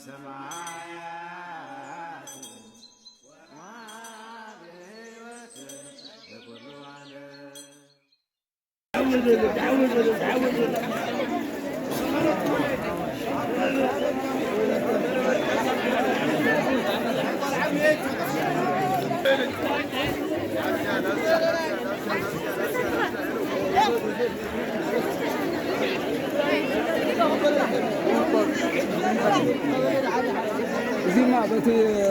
ሰማያት ወአብ ሕይወት ለኩሉ ዓለም። እዚማ በቲ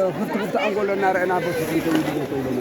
ክፍቲ ክፍቲ ኣንጎሎ እናረኣና በቲ ክንከይድ ንኽእል ኢና።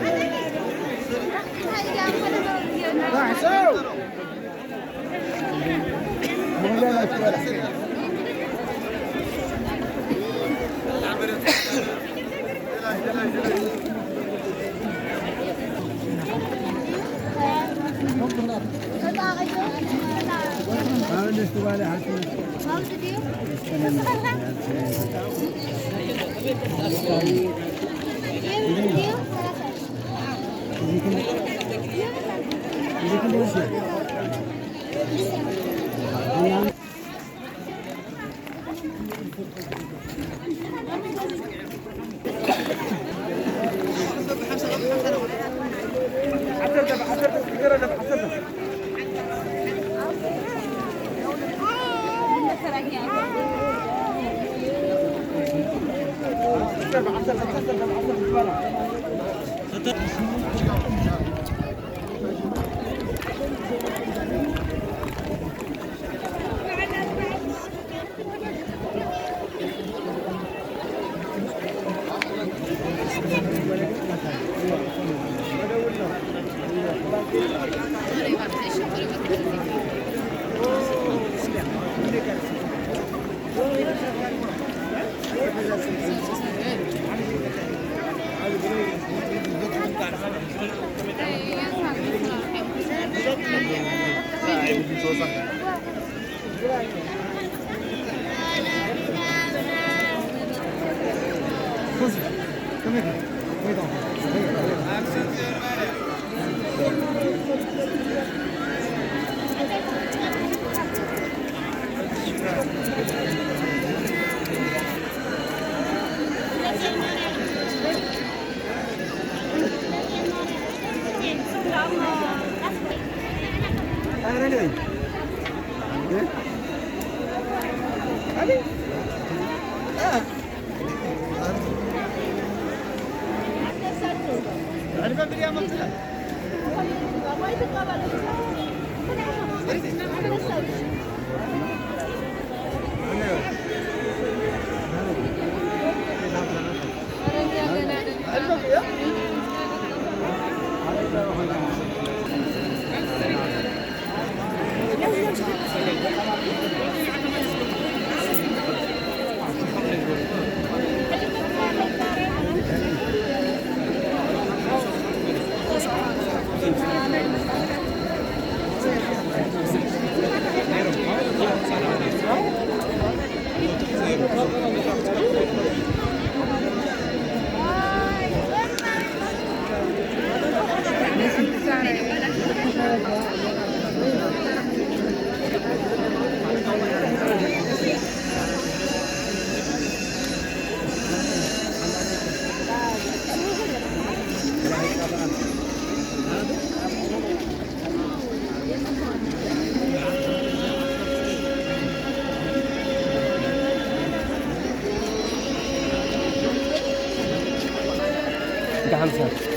ደሓን ምሳሕ።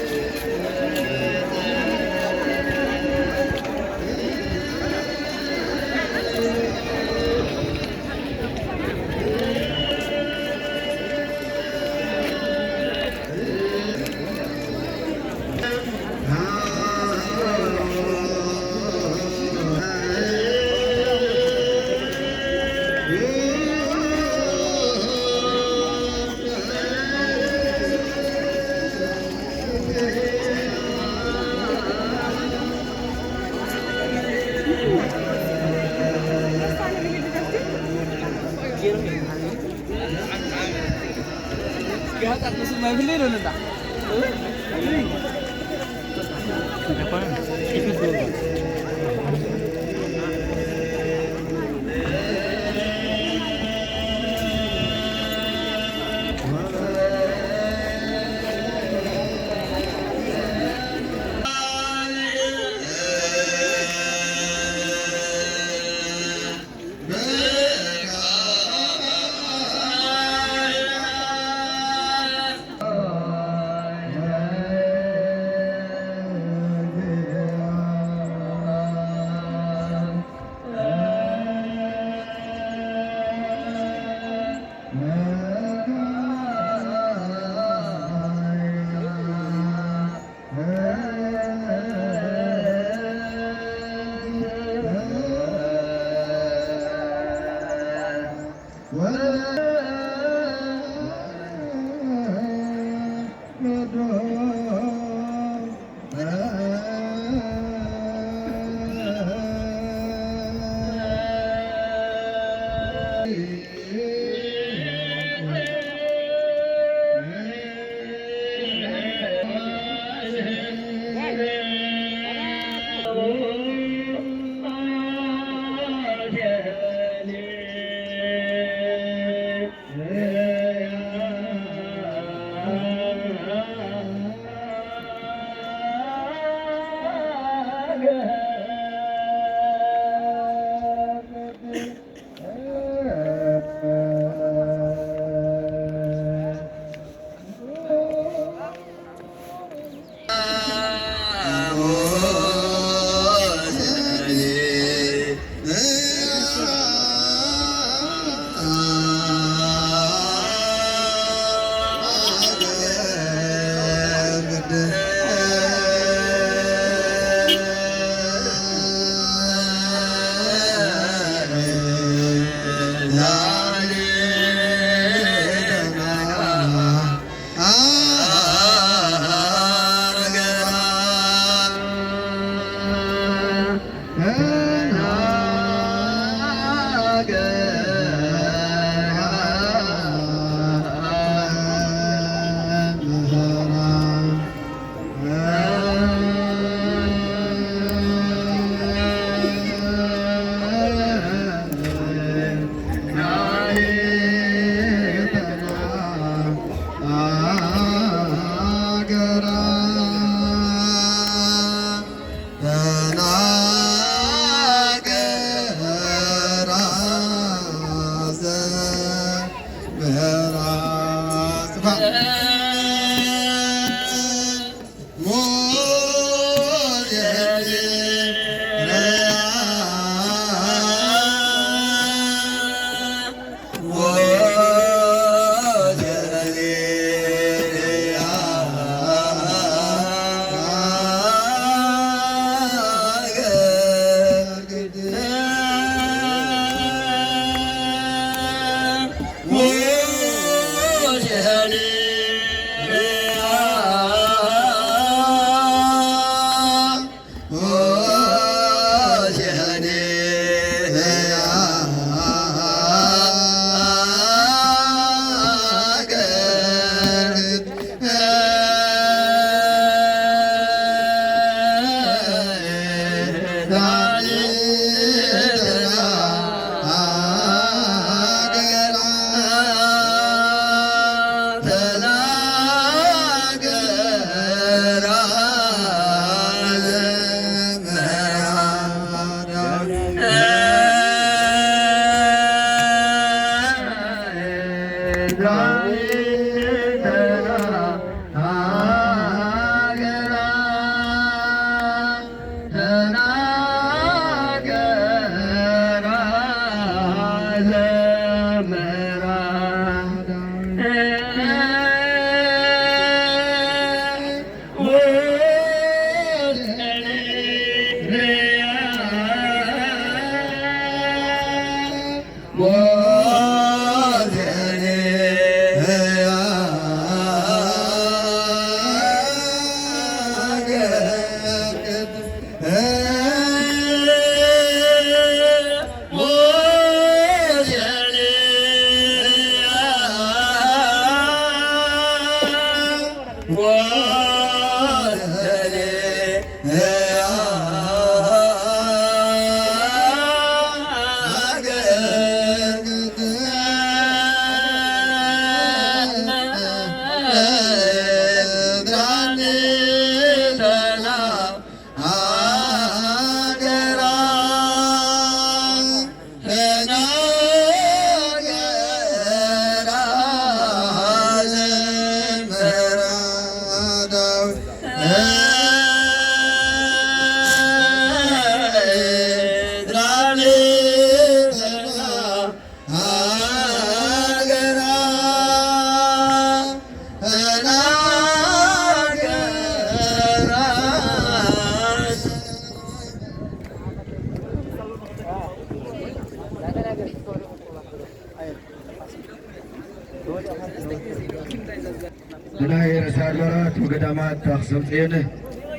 ንናይ ርእሰ ኣድባራት ወገዳማት ኣኽሱም ጽዮን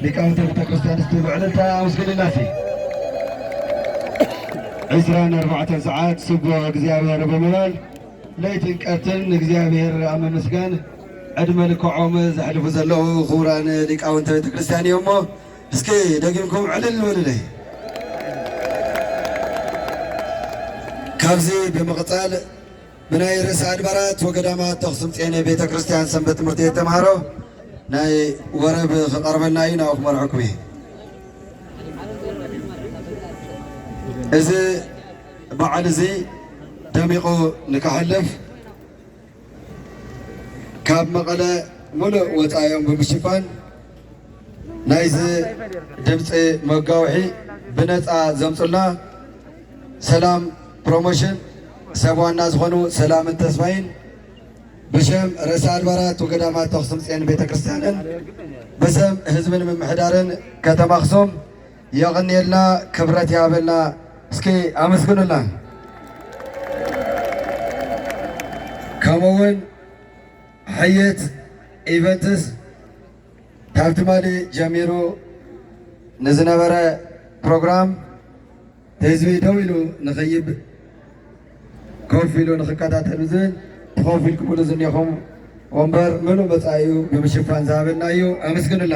ሊቃውንተ ቤተ ክርስቲያን እስቲ ብዕልልታ ኣመስግንላሲ። ዕስራን ኣርባዕተን ሰዓት ስቡሕ እግዚኣብሔር ብምባል ለይትን ቀትርን ንእግዚኣብሔር ኣብ ምምስጋን ዕድመ ልክዖም ዘሕልፉ ዘለዉ ክቡራን ሊቃውንተ ቤተ ክርስቲያን እዮም እሞ እስኪ ደጊምኩም ዕልል በሉለይ። ካብዚ ብምቕጻል ብናይ ርእሰ ኣድባራት ወገዳማት ኣኽሱም ጽዮን ቤተ ክርስቲያን ሰንበት ትምህርቲ ቤት ተምሃሮ ናይ ወረብ ክቐርበልና እዩ። ናብኡ ክመርሐኩም እየ። እዚ በዓል እዚ ደሚቑ ንክሕልፍ ካብ መቐለ ሙሉእ ወጻኢኦም ብምሽፋን ናይዚ ድምፂ መጋውሒ ብነፃ ዘምፁልና ሰላም ፕሮሞሽን ሰብ ዋና ዝኾኑ ሰላምን ተስፋይን ብሽም ርእሰ ኣድባራት ወገዳማት ኣኽሱም ፅዮን ቤተ ክርስቲያንን ብስም ህዝብን ምምሕዳርን ከተማ ኣኽሱም የቐንየልና፣ ክብረት ይሃበልና። እስኪ ኣመስግኑልና። ከምኡ እውን ሕየት ኢቨንትስ ካብ ትማሊ ጀሚሩ ንዝነበረ ፕሮግራም ህዝቢ ደው ኢሉ ንኸይብ ኮፍ ኢሉ ንኽከታተል ዝብል ኮፍ ኢልኩምሉ ዝኒኹም ወንበር ምሉእ መጻኢኡ ብምሽፋን ዝሃበና እዩ። ኣመስግኑላ።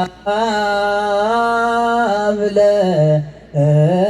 ሰላም ለክሙ።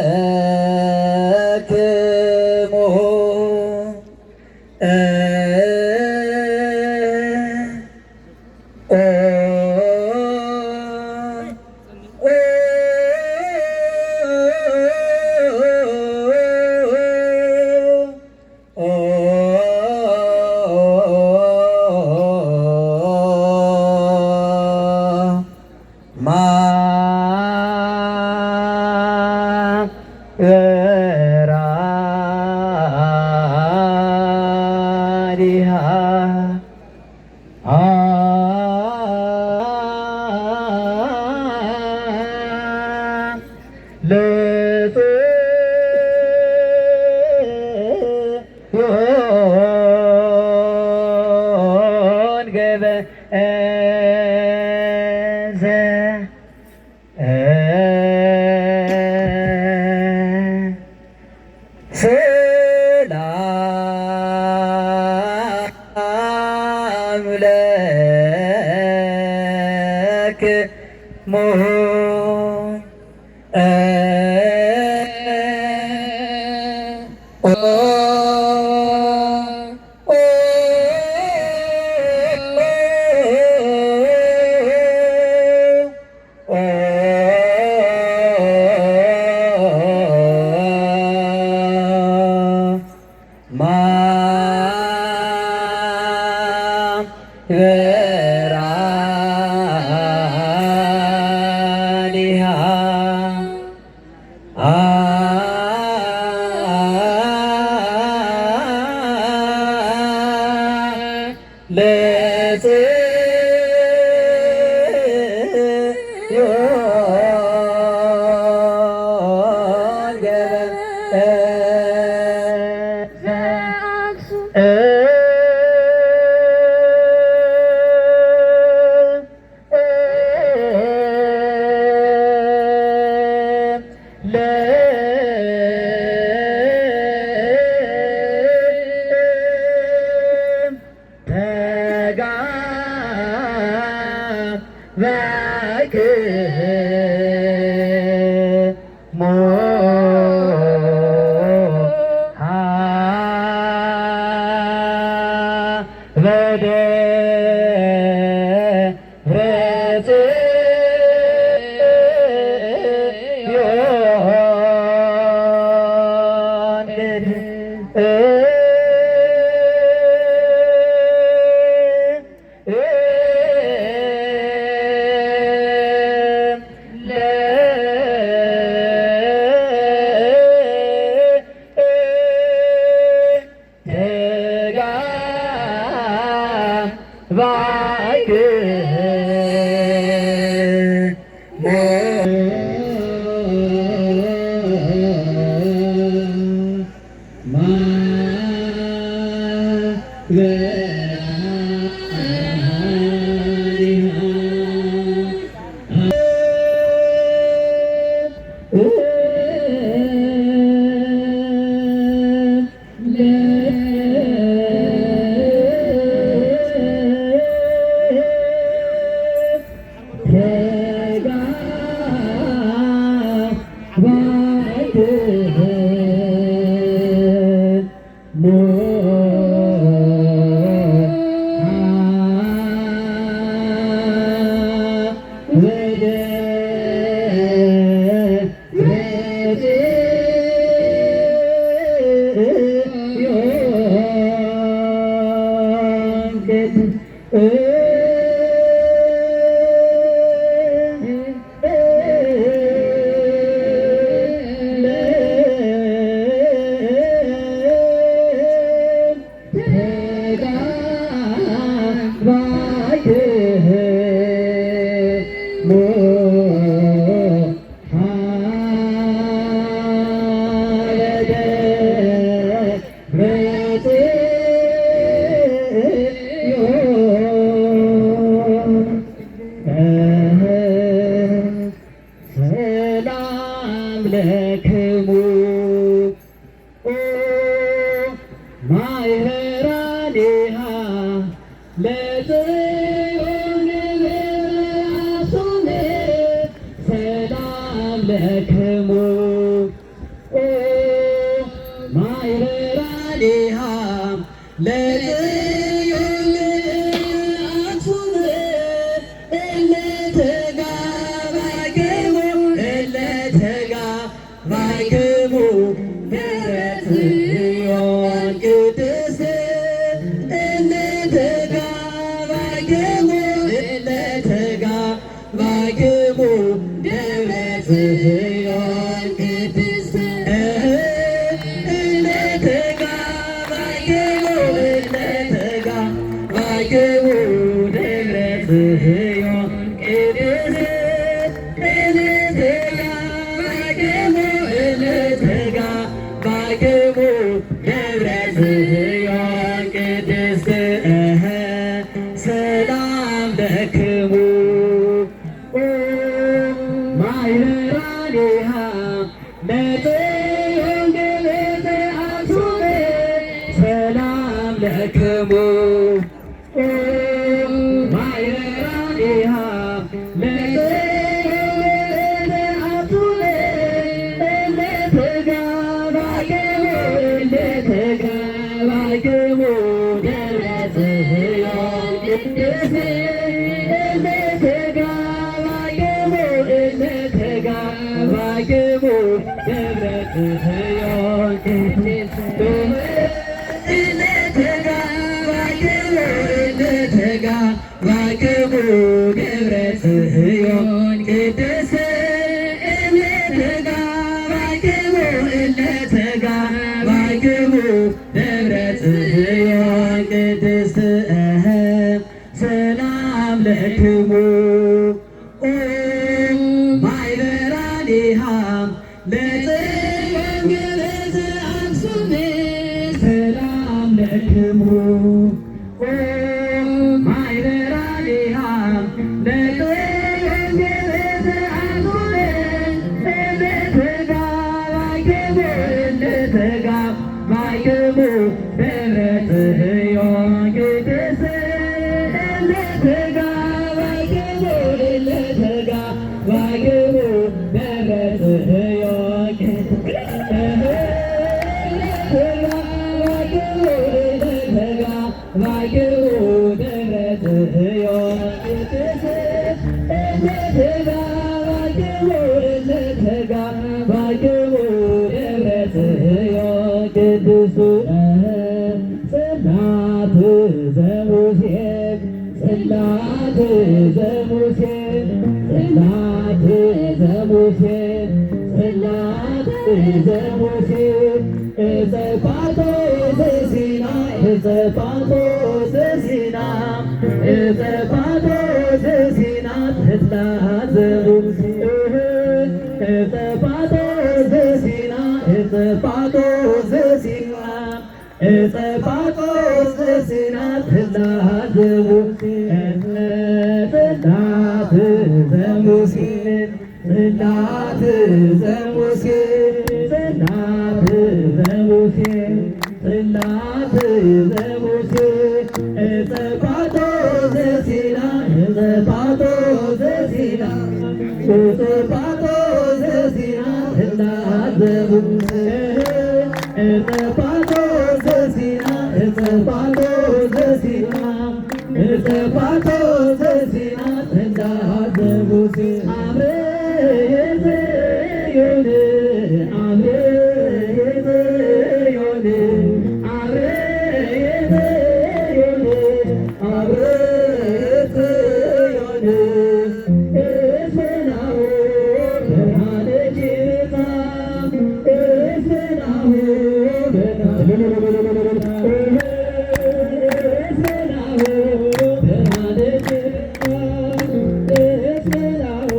ሰላም ለክሙ። ሰላም ለክሙ ማህበራኒሃ ለጽዮን ለአሶሜ ለክሙ ኦ ማይ በራዲሃ ለጽዮን አክሱም እለ ተጋባይክሙ እለ ተጋባይክሙ ደብረ ጽዮን ቅድስት እለ ተጋባይክሙ እለ ተጋ ባይክሙ ደብረ ጽዮን ቅድስት እለ ተጋባይክሙ እለ ተጋባይክሙ ደብረ ጽዮን ቅድስት እለ ተጋባይክሙ እለ ተጋባይክሙ ደብረ ጽዮን ቅድስት እህ ሰላም ለክሙ ኦ ማይ በራዲሃ ለጽዮን ቅድስት አክሱም ሰላም ለክሙ ኦ ማይ በራዲሃ ለጽዮን ቅድስት አክሱም እለ ተጋባይክሙ እለ ተጋባይክሙ ደብረ ጽዮን ቅድስት እለ ተጋባይክሙ እለ ተጋባይክሙ ደብረ ጽዮን ቅድስት እለ ተጋባይክሙ እለ ተጋባይክሙ ደብረ ጽዮን ቅድስት እለ ተጋባይክሙ እለ ተጋባይክሙ ደብረ ጽዮን ቅድስት እህ ሰላም ለክሙ ኦ ማይ በራዲሃ ለጽዮን ቅድስት አክሱም ሰላም ለክሙ ኦ ማይ በራዲሃ ለጽዮን ቅድስት አክሱም እለ ተጋባይክሙ እለ ተጋ ባይክሙ ደብረ ጽዮን ቅድስት እለ ተጋባይክሙ እለ ተጋባይክሙ ደብረ ጽዮን ቅድስት እለ ተጋባይክሙ እለ ተጋባይክሙ ደብረ ጽዮን ቅድስት እለ ተጋባይክሙ እለ ተጋ ባይክሙ ደብረ ጽዮን ቅድስት ጽላት ዘሙሴ ጽላት ዘሙሴ ጽላት ዘሙሴ ጽላት ዘሙሴ ዕፀ ጳጦስ ዘሲና ዕፀ ጳጦስ ዘሲና ዕፀ ጳጦስ ዘሲና ጽላት ዘሙሴ እህ ዕፀ ጳጦስ ዘሲና ዕፀ ጳጦስ ዘሲና ዕፀ ጳጦስ ዘሲና ጽላት ዘሙሴ እህ ጽላት ዘሙሴ ጽላት ዘሙሴ ጽላት ዘሙሴ ጽላት ዘሙሴ ዕፀ ጳጦስ ዘሲና ዕፀ ጳጦስ ዘሲና ዕፀ ጳጦስ ዘሲና ጽላት ዘሙሴ ዕፀ ጳጦስ ዘሲና ዕፀ ጳጦስ ዘሲና ዕፀ ጳጦስ ዘሲና ጽላት ዘሙሴ አብርየ ጽዮን አብርየ ጽዮን አብርየ ጽዮን አብርየ ጽዮን እስመ ናሁ ብርሃንኪ ይብጻሕ እስመ ናሁ ብርሃንኪ እስመ ናሁ ብርሃንኪ ይብጻሕ እስመ ናሁ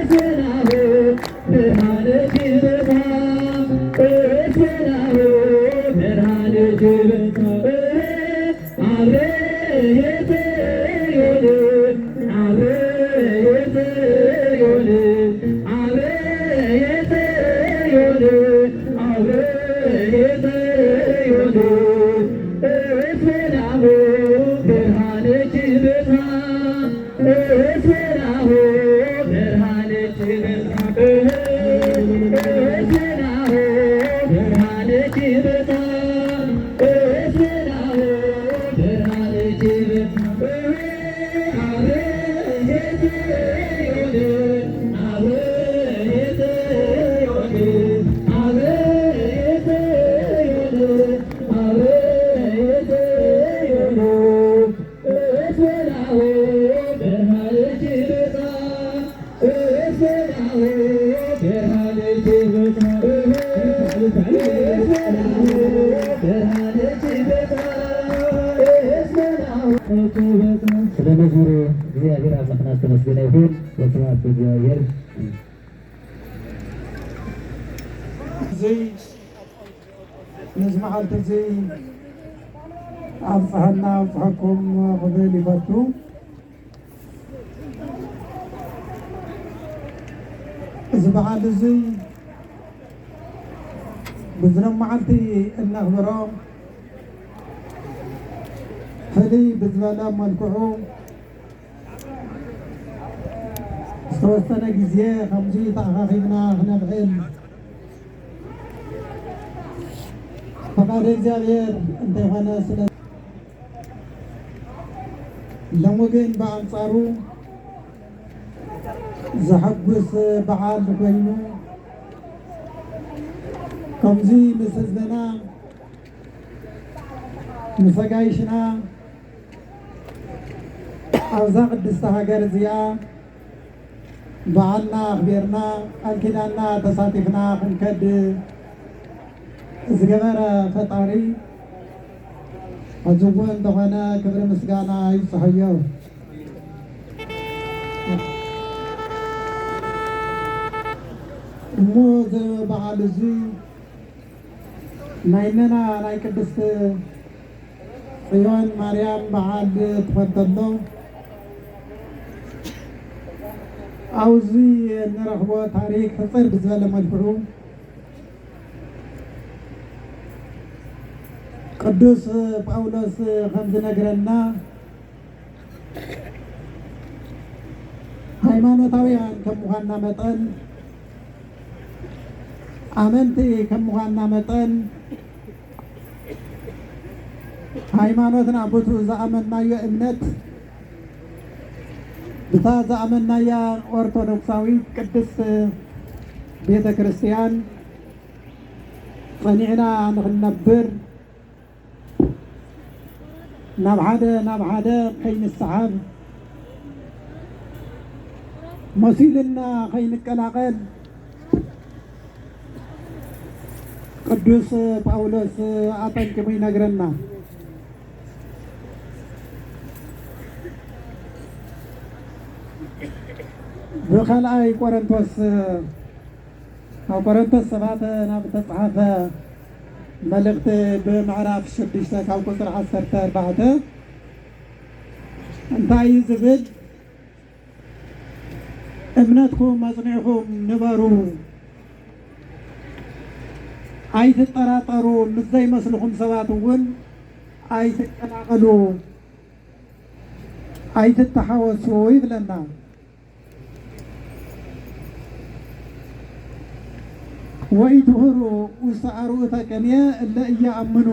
እስመ ናሁ ብርሃንኪ ይብጻሕ ስለ መዝሙሩ እግዚኣብሔር ኣምላኽና ዝተመስገነ ይኹን። ወስብሐት ለእግዚኣብሔር። እዚ ነዚ መዓልቲ እዚ ኣብፅሐና ኣብፅሐኩም ክብል ይፈቱ። እዚ በዓል እዚ ብዝነም መዓልቲ እነኽብሮ ፍልይ ብዝበለ መልክዑ ዝተወሰነ ግዜ ከምዚ ተኣኻኺብና ክነብዕል ፈቃድ እግዚኣብሔር እንተይኾነ ስለ ሎሚ ግን ብኣንጻሩ ዘሐጉስ በዓል ኮይኑ ከምዚ ምስ ህዝብና ምስ ኣጋይሽና ኣብዛ ቅድስቲ ሃገር እዚኣ በዓልና ኣኽቢርና ቃል ኪዳንና ተሳቲፍና ክንከድ ዝገበረ ፈጣሪ ሕጂ እውን እንተኾነ ክብሪ ምስጋና ይብፅሖዮ። እሞ እዚ በዓል እዚ ናይ እነና ናይ ቅድስት ጽዮን ማርያም በዓል ትኾን ተሎ ኣብዚ እንረኽቦ ታሪክ ሕጽር ብዝበለ መልክዑ ቅዱስ ጳውሎስ ከም ዝነግረና ሃይማኖታውያን ከም ምዃንና መጠን ኣመንቲ ከም ምዃንና መጠን ሃይማኖትና ብቱ ዝኣመንናዮ እምነት ብታ ዝኣመንናያ ኦርቶዶክሳዊት ቅድስት ቤተ ክርስቲያን ጸኒዕና ንኽንነብር ናብ ሓደ ናብ ሓደ ከይንሰሓብ መሲልና ከይንቀላቐል ቅዱስ ጳውሎስ ኣጠንቂቑ ይነግረና። ብኻልኣይ ቆረንቶስ ኣብ ቆረንቶስ ሰባት ናብ እተጻሓፈ መልእኽቲ ብምዕራፍ ሽዱሽተ ካብ ቁጽሪ ዓሰርተ ኣርባዕተ እንታይ እዩ ዝብል? እምነትኩም ኣጽኒዕኩም ንበሩ፣ ኣይትጠራጠሩ፣ ምስ ዘይመስልኹም ሰባት እውን ኣይትቀላቐሉ፣ ኣይትተሓወሱ ይብለና። ወኢትሁሩ ውስተ አርዑተ ቅንየ እለ ኢየአምኑ።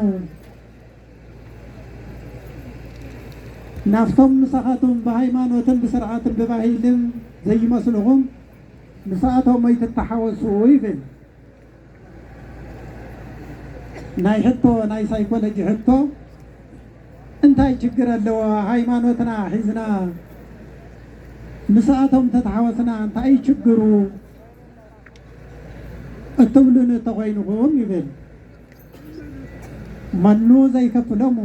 ናብቶም ምሳኻትኩም ብሃይማኖትን ብስርዓትን ብባህልን ዘይመስልኹም ምስኣቶም ኣይትተሓወሱ ይብል። ናይ ሕቶ ናይ ሳይኮሎጂ ሕቶ እንታይ ችግር ኣለዎ? ሃይማኖትና ሒዝና ምስኣቶም ተተሓወስና እንታይ ችግሩ? እትብሉኒ እንተኾይንኹም ይብል። መኑ ዘይከፍሎሙ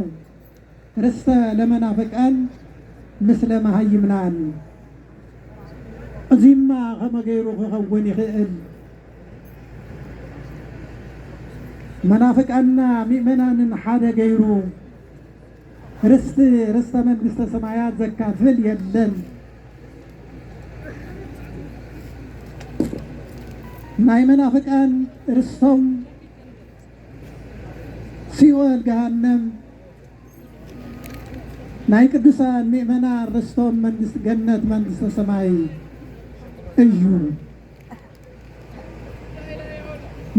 ርስተ ለመናፍቃን ምስለ መሃይምናን። እዚማ ከመ ገይሩ ክኸውን ይኽእል? መናፍቃንና ምእመናንን ሓደ ገይሩ ርስቲ ርስተ መንግስተ ሰማያት ዘካፍል የለን። ናይ መናፍቃን ርስቶም ሲኦል ገሃነም፣ ናይ ቅዱሳን ምእመናን ርስቶም መንግስቲ ገነት መንግስተ ሰማይ እዩ።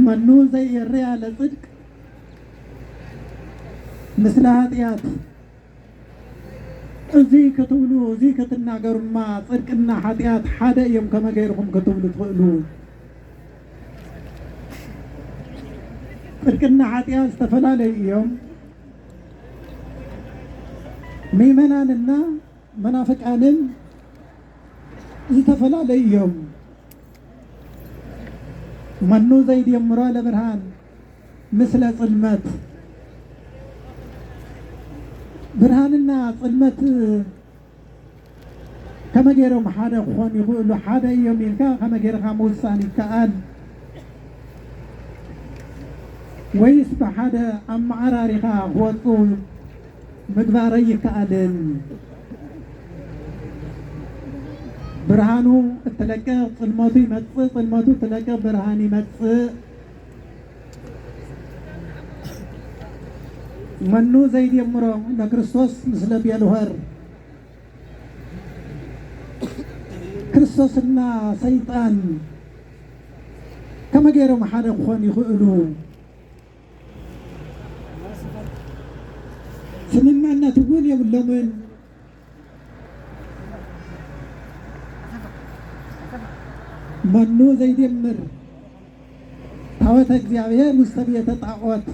መኑ ዘይእርያ ለጽድቅ ምስለ ኃጢአት። እዚ ክትብሉ እዚ ክትናገሩማ ጽድቅና ኃጢአት ሓደ እዮም። ከመይ ገይርኹም ክትብሉ ትኽእሉ? ጽድቅና ኃጢአት ዝተፈላለዩ እዮም። ምእመናንና መናፍቃንን ዝተፈላለዩ እዮም። መኑ ዘይደምሮ ለብርሃን ምስለ ጽልመት። ብርሃንና ጽልመት ከመ ገይሮም ሓደ ክኾኑ ይኽእሉ? ሓደ እዮም ኢልካ ከመ ገይርካ ምውሳን ይከኣል? ወይስ ብሓደ ኣመዓራሪኻ ክወፁ ምግባር ኣይከኣልን? ብርሃኑ እትለቅቕ ጽልመቱ ይመጽእ፣ ጽልመቱ እትለቅቕ ብርሃን ይመጽእ። መኑ ዘይደምሮ ለክርስቶስ ምስለ ቤልሆር። ክርስቶስና ሰይጣን ከመ ገይሮም ሓደ ክኾኑ ይኽእሉ? ስምምዕነት እውን የብሎምን። መኑ ዘይደምር ታቦተ እግዚኣብሔር ውስተ ቤተ ጣዖት።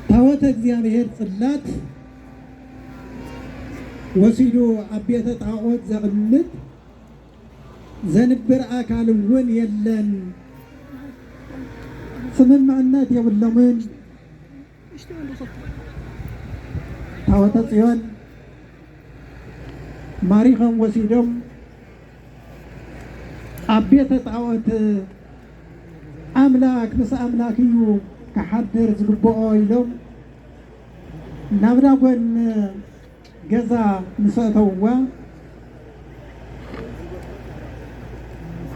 ታቦተ እግዚኣብሔር ጽላት ወሲዱ ኣብ ቤተ ጣዖት ዘቕምጥ ዘንብር ኣካል እውን የለን። ስምምዕነት የብሎምን። ታቦተ ጽዮን ማሪኾም ወሲዶም ኣብ ቤተ ጣዖት ኣምላክ ምስ ኣምላክ እዩ ክሓድር ዝግብኦ ኢሎም ናብ ዳጎን ገዛ ምስ ኣእተውዋ፣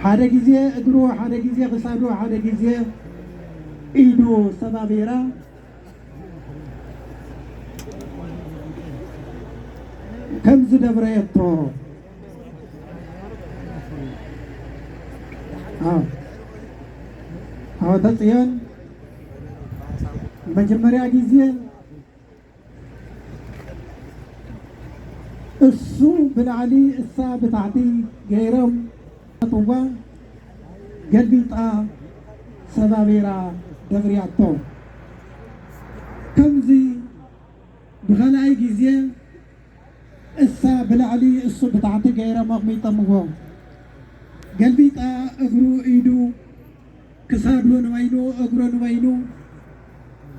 ሓደ ግዜ እግሩ፣ ሓደ ግዜ ክሳዱ፣ ሓደ ግዜ ኢዱ ሰባቢራ ከም ዝደብረየቶ። ኣዎ፣ ታቦተ ጽዮን መጀመርያ ግዜ እሱ ብላዕሊ እሳ ብታሕቲ ገይሮም ኣጥዋ ገልቢጣ ሰባቢራ ደብርያቶ። ከምዚ ብኻልኣይ ግዜ እሳ ብላዕሊ እሱ ብታሕቲ ገይሮም ኣቕሚጦምዎ። ገልቢጣ እግሩ ኢዱ ክሳዱ ንበይኑ እግሩ ንበይኑ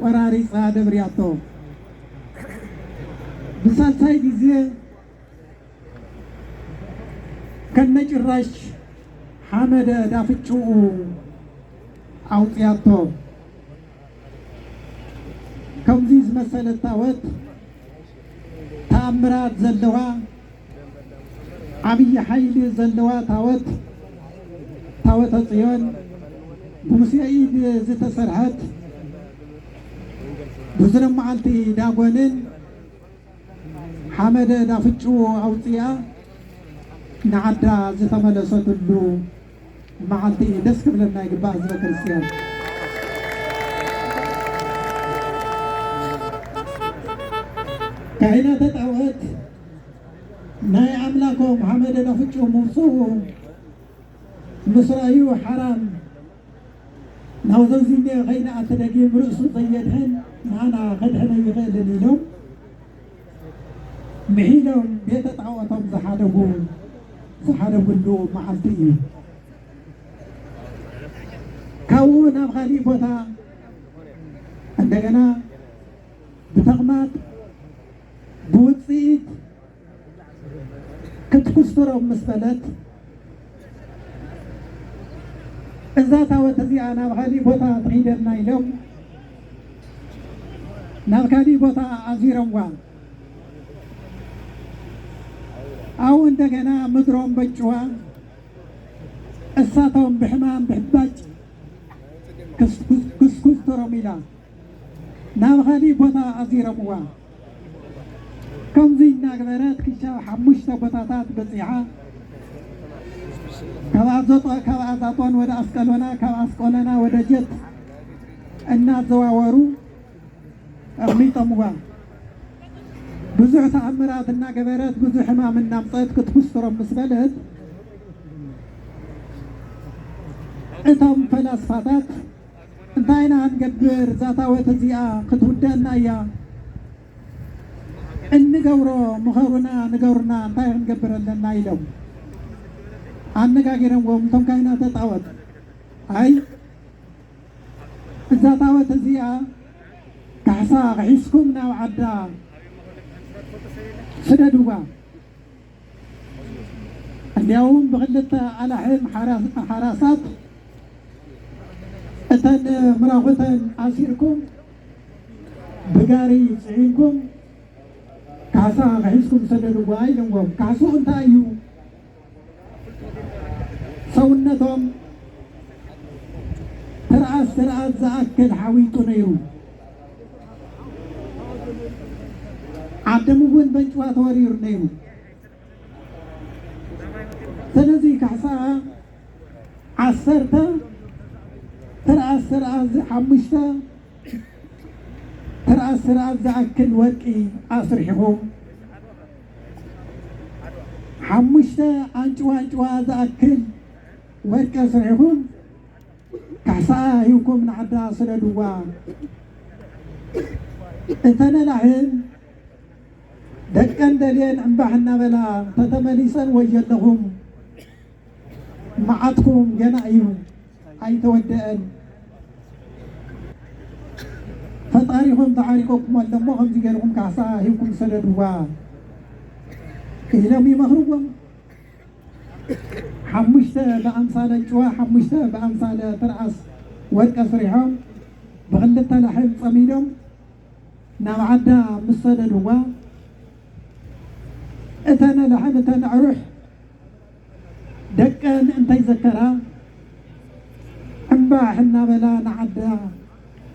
ቆራሪጻ ደብርያቶ። ብሳልሳይ ግዜ ከነጭራሽ ሓመደ ዳፍጭኡ ኣውጽያቶ። ከምዚ ዝመሰለት ታወት ተኣምራት ዘለዋ ዓብዪ ሓይሊ ዘለዋ ታወት ታወተ ጽዮን ብሙሴ ኢድ ዝተሰርሐት ብዙረ መዓልቲ ዳጎንን ሓመደ ዳፍጭኡ ኣውፅኣ ንዓዳ ዝተመለሰትሉ መዓልቲ እዩ። ደስ ክብለና ይግባእ ህዝበ ክርስቲያን። ካህናተ ጣዖት ናይ ኣምላኮም ሓመደ ዳፍጭኡ ምውፅኡ ምስ ረኣዩ ሓራም ናብ ዘብዚኛ ከይንኣቲ ደጊም ርእሱ ዘየድሕን ንዓና ከድሕነ ይኽእልን ኢሎም ምሒሎም ቤተ ጣዖቶም ዝሓደጉ ዝሓደጉሉ መዓልቲ እዩ። ካብኡ ናብ ካሊእ ቦታ እንደገና ብተቕማጥ ብውፅኢት ክትኩስትሮም ምስ በለት እዛ ታወት እዚኣ ናብ ካሊእ ቦታ ትኺደልና ኢሎም ናብ ካሊእ ቦታ ኣዚሮምዋ። ኣብኡ እንደገና ምድሮም በጭዋ፣ እሳቶም ብሕማም ብሕባጭ ክስኩስ ተሮም ኢላ ናብ ካሊእ ቦታ ኣዚሮምዋ። ከምዚ እናገበረት ክሻብ ሓሙሽተ ቦታታት በፂሓ፣ ካብ ኣዞጦ-፣ ካብ ኣዛጦን ወደ ኣስቀሎና፣ ካብ ኣስቀሎና ወደ ጀት እናዘዋወሩ ኣቕሚጦምዋ። ብዙሕ ተኣምራት እናገበረት፣ ብዙሕ ሕማም እናምፀት ክትኩስትሮም ምስ በለት፣ እቶም ፈላስፋታት እንታይ ኢና ክንገብር፣ እዛ ታወት እዚኣ ክትውደእና እያ፣ እንገብሮ ምኸሩና፣ ንገሩና፣ እንታይ ክንገብር ኣለና ኢሎም ኣነጋጊሮምዎም እቶም ካህናተ ጣወት። ኣይ እዛ ታወት እዚኣ ካሕሳ ሒዝኩም ናብ ዓዳ ስደድዋ። እንዲያውም ብክልተ ኣላሕም ሓራ-፣ ሓራሳት እተን ምራኹተን ኣሲርኩም ብጋሪ ጽዒንኩም ካሕሳ ሒዝኩም ሰደድዋ ኢለዎም። ካሕስኡ እንታይ እዩ? ሰውነቶም ትርኣስ ትርኣስ ዝኣክል ሓዊጡ ነይሩ። ዓዶም እውን በንጭዋ ተወሪሩ ነይሩ። ስለዚ ካሕሳ ዓሰርተ ትርኣስ ትርኣስ ሓሙሽተ ትርኣስ ትርኣስ ዝኣክል ወርቂ ኣስሪሕኹም፣ ሓሙሽተ ኣንጭዋ ኣንጭዋ ዝኣክል ወርቂ ኣስሪሕኹም ካሕሳኣ ሂብኩም ንዓዳ ስደድዋ። እተን ኣላሕም ደቀን ደልየን እምባሕ እናበላ እንተተመሊሰን ወየለኹም፣ መዓትኩም ገና እዩ ኣይተወደአን። ፈጣሪኹም ተዓሪቆኩም ኣሎ እሞ ከምዚ ገይርኩም ካሕሳ ሂብኩም ሰደድዋ ኢሎም ይመኽርዎም። ሓሙሽተ ብኣምሳለ ኣንጭዋ፣ ሓሙሽተ ብኣምሳለ ትርኣስ ወርቂ ኣስሪሖም ብኽልተ ላሕም ጸሚዶም ናብ ዓዳ ምስ ሰደድዋ፣ እተን ኣላሕም እተን ኣዕሩሕ ደቀን እንተይዘከራ እምባሕ እናበላ ንዓዳ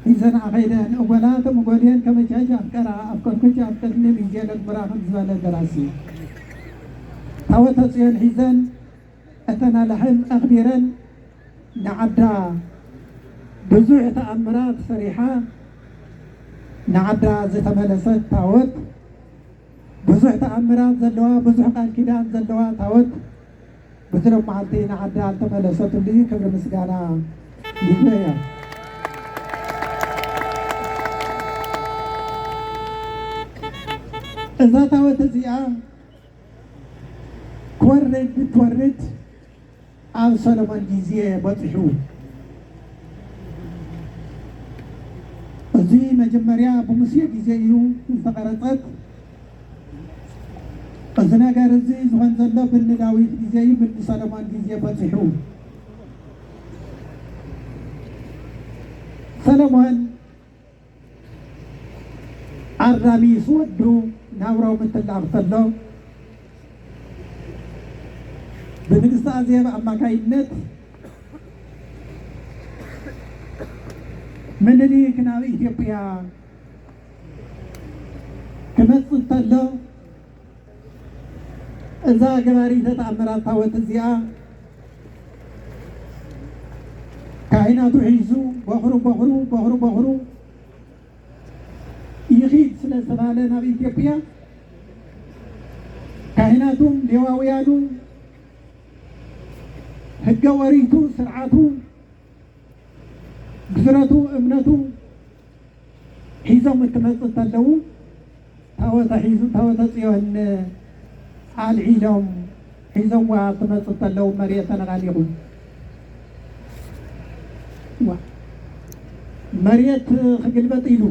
ሒዘንኣ ከይደን፣ እጎላት እምጎልየን ከመቻች ኣፍቀራ ኣፍቀርኩኪ ኣፍቀርኒ ሚዜለት ምራ ከም ዝበለ ደራሲ። ታወተ ጽዮን ሒዘን እተን ኣላሕም ኣኽቢረን ንዓዳ ብዙሕ ተኣምራት ሰሪሓ ንዓዳ ዝተመለሰት ታወት፣ ብዙሕ ተኣምራት ዘለዋ፣ ብዙሕ ቃል ኪዳን ዘለዋ ታወት፣ በዚ ሎማዓንቲ ንዓዳ ዝተመለሰትሉ ክብሪ ምስጋና ይግበያ። እዛ ታወት እዚኣ ክወርድ ትወርድ ኣብ ሰሎሞን ግዜ በጺሑ። እዚ መጀመርያ ብሙሴ ግዜ እዩ ዝተቐረጸት። እዚ ነገር እዚ ዝኾን ዘሎ ብኒ ዳዊት ግዜ እዩ፣ ብኒ ሰሎሞን ግዜ በጺሑ። ሰሎሞን ኣራሚስ ወዱ ናብራው ምትላቕ ከሎ ብንግስቲ ኣዜብ ኣማካይነት ምኒልክ ናብ ኢትዮጵያ ክመጽእ ከሎ እዛ ገባሪተ ተኣምራት ታወት እዚኣ ካህናቱ ሒዙ በኹሩ በኹሩ በኹሩ በኹሩ ይኺድ ስለ ዝተባህለ ናብ ኢትዮጵያ ካህናቱን ሌዋውያኑ ሕገ ኦሪቱ ስርዓቱ ግዝረቱ እምነቱ ሒዞም እንትመጽእ እንተለዉ ታወተ ሒዙ ታወተ ጽዮን ኣልዒሎም ሒዞምዋ እንትመጽእ እንተለዉ መሬት ተነቓኒቑ። ዋ፣ መሬት ክግልበጥ ኢሉ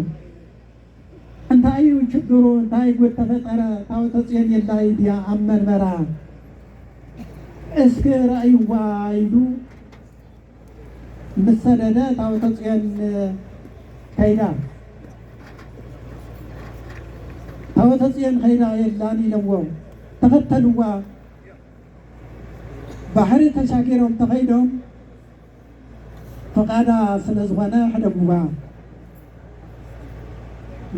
እንታይ እዩ ችግሩ? እንታይ ጉድ ተፈጠረ? ታወተ ጽዮን የላይ ድያ ኣብ መንበራ? እስኪ ረእይዋ ኢሉ ምስ ሰደደ ታቦተ ጽዮን ከይዳ፣ ታቦተ ጽዮን ከይዳ የላን ኢለዎም። ተኸተልዋ። ባሕሪ ተሻጊሮም ተኸይዶም፣ ፈቓዳ ስለ ዝኾነ ሕደግዋ።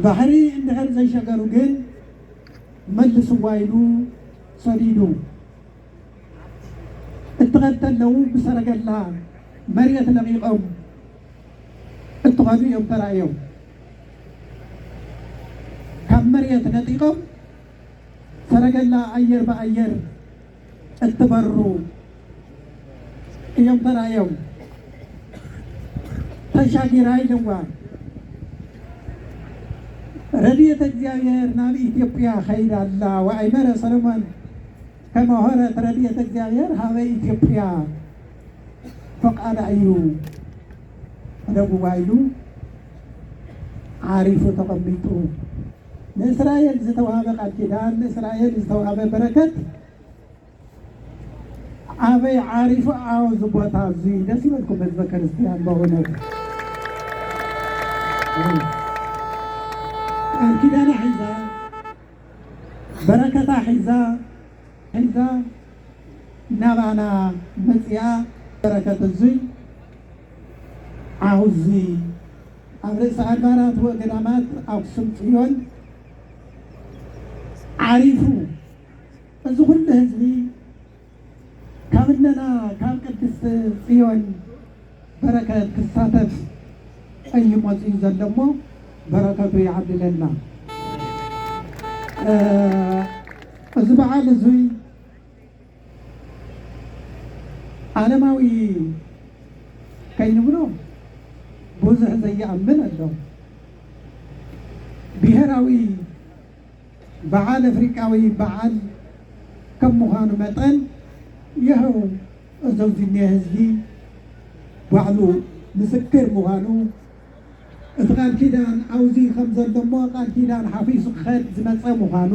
ባሕሪ እንድሕር ዘይሸገሩ ግን መልስዋ ኢሉ ሰዲዱ። እትኸድ ተለዉ ብሰረገላ መሬት ለቒቖም እትኸዱ እዮም ተራእዮም። ካብ መሬት ነጢቖም ሰረገላ ኣየር ብኣየር እትበሩ እዮም ተራእዮም። ተሻጊራ ኢልዋ። ረድኤት እግዚኣብሔር ናብ ኢትዮጵያ ኸይዳ ኣላ። ወኣይመረ ሰሎሞን ከመ ሆረት ረድኤት እግዚኣብሔር ሀበ ኢትዮጵያ። ፈቃዳ እዩ ሕደግዋ ኢሉ ዓሪፉ ተቐሚጡ። ንእስራኤል ዝተዋህበ ቃል ኪዳን፣ ንእስራኤል ዝተዋህበ በረከት ኣበይ ዓሪፉ? ኣብዚ ቦታ እዚ። ደስ ይበልኩም ህዝበ ክርስቲያን። በእውነት ቃል ኪዳና ሒዛ፣ በረከታ ሒዛ፣ ሒዛ ናባና መፂኣ። በረከት እዙይ ዓውዚ ኣብ ርእሰ ኣድባራት ወገዳማት ኣክሱም ፅዮን ዓሪፉ፣ እዚ ኩሉ ህዝቢ ካብ እነና ካብ ቅድስቲ ጽዮን በረከት ክሳተፍ እዩ መጺኡ ዘሎ እሞ በረከቱ ይዓድለና። እ፣ እዚ በዓል እዙይ ዓለማዊ ከይንብሎ ብዙሕ ዘይኣምን ኣሎ። ብሄራዊ በዓል ኣፍሪቃዊ በዓል ከም ምዃኑ መጠን፣ ይኸው እዚ ኣብዚ እኒሀ ህዝቢ ባዕሉ ምስክር ምዃኑ፣ እቲ ቃል ኪዳን ኣብዚ ከም ዘሎ እሞ ቃል ኪዳን ሓፊሱ ክኸድ ዝመፀ ምዃኑ፣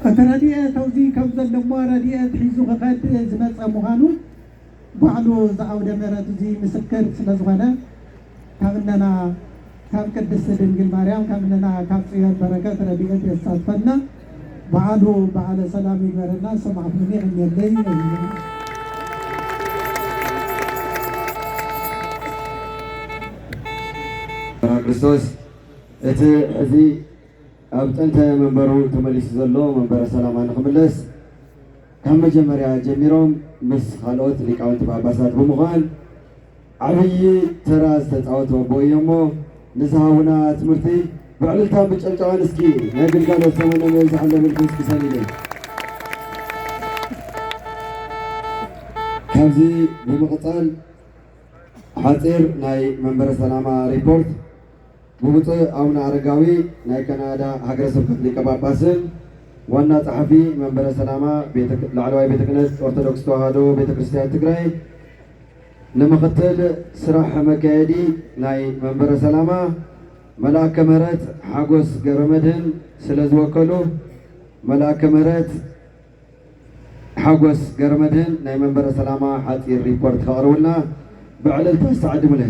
እቲ ረድኤት ኣብዚ ከም ዘሎ እሞ ረድኤት ሒዙ ክኸድ ዝመፀ ምዃኑ፣ ባዕሉ እዚ ኣውደ ምሕረት እዚ ምስክር ስለ ዝኾነ፣ ካብ እነና ካብ ቅድስቲ ድንግል ማርያም፣ ካብ እነና ካብ ጽዮን በረከት ረድኤት የሳትፈና። በዓሉ በዓለ ሰላም ይግበረና። ዝሰማዕኩምኒ የቐንየለይ። ክርስቶስ እቲ ሕዚ ኣብ ጥንተ መንበሩ ተመሊሱ ዘሎ መንበረ ሰላማ ንኽምለስ ካብ መጀመርያ ጀሚሮም ምስ ካልኦት ሊቃውንቲ ጳጳሳት ብምዃን ዓብዪ ተራ ዝተፃወቱ ኣቦ እዮም እሞ ንዝሃቡና ትምህርቲ ብዕልልታን ብጨብጨባን እስኪ ናይ ግልጋሎት ዘመኖም የብዝሓሎም ኢልኩም እስኪ ሰሊለይ። ካብዚ ብምቕፃል ሓፂር ናይ መንበረ ሰላማ ሪፖርት ብብፁዕ ኣቡነ ኣረጋዊ ናይ ካናዳ ሃገረ ስብከት ሊቀ ጳጳስን ዋና ጸሓፊ መንበረ ሰላማ ቤተ-፣ ላዕለዋይ ቤተ ክህነት ኦርቶዶክስ ተዋህዶ ቤተ ክርስቲያን ትግራይ ንምኽትል ስራሕ መካየዲ ናይ መንበረ ሰላማ መልኣከ ምህረት ሓጎስ ገብረመድህን ስለ ዝወከሉ መልኣከ ምህረት ሓጎስ ገብረመድህን ናይ መንበረ ሰላማ ሓጺር ሪፖርት ከቕርቡልና ብዕልልታ ዝተዓድሙለ።